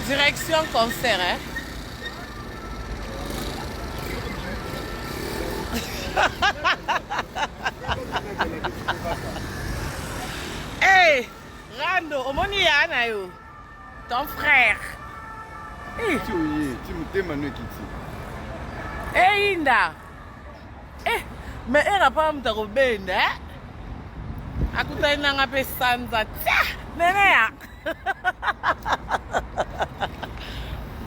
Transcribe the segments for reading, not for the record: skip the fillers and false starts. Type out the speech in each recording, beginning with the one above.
Direction concert, hein? Hey, Rando, omoni ya na yo. Ton frère. Hey. Ti oye, ti motema no ekiti. Hey, Inda. Eh, mais era pa moto akobenda, eh? Akutani nanga pe sanza. Tia, nene ya.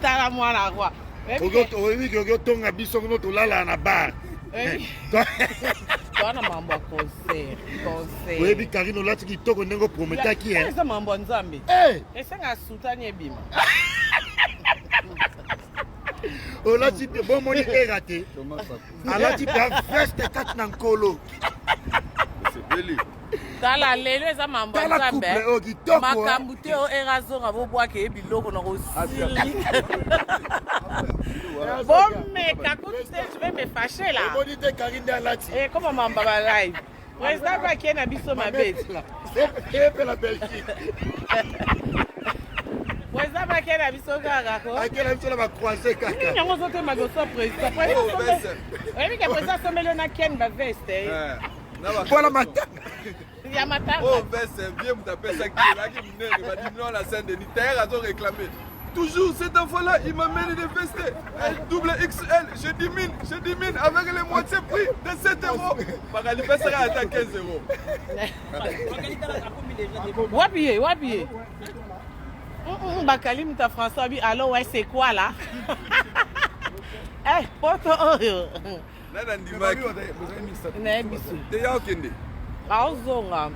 Tala mwana kwa. Oyebi ke otonga biso kuno tolala na bar. Toa na mambo ya concert. Concert. Oyebi Karine olati kitoko ndenge oprometaki. Eza mambo ya Nzambe. Esenga sutani ebima. Olati bomoni era te. Alati pe veste kati na nkolo. Osepeli. Tala lelo eza mambo ya Nzambe. Makambo te o era azonga bobwaka ye biloko na kosili. Bomeka kutu te, je vais me fâcher là. Omoni te Karine nde alati. Eh, koma mamba ba live. Président mpe akie na biso mabe. Epe la Belgique. Président mpe akie na biso kaka ko. Akie na biso na ba croisé kaka. Nini yango ozotema liboso ya président? Oyebi ke président asombeli yo na Ken ba veste. Voilà matanga. Ya matanga. Oh veste vieux moto apesaki ezalaki monene badimino na Saint Denis tailleur azo réclamer. Toujours cet enfant-là, il m'amène des vestes double XL, je dimine, je dimine avec les moitié prix de 7 euros. Bakali pesaka ata 15 euros. Wapi ye, wapi ye. Bakali muta François bi allo ouais c'est quoi là? Eh, poto oyo. Nani andimaki? Nayebi biso. Te ya okende. Aozonga.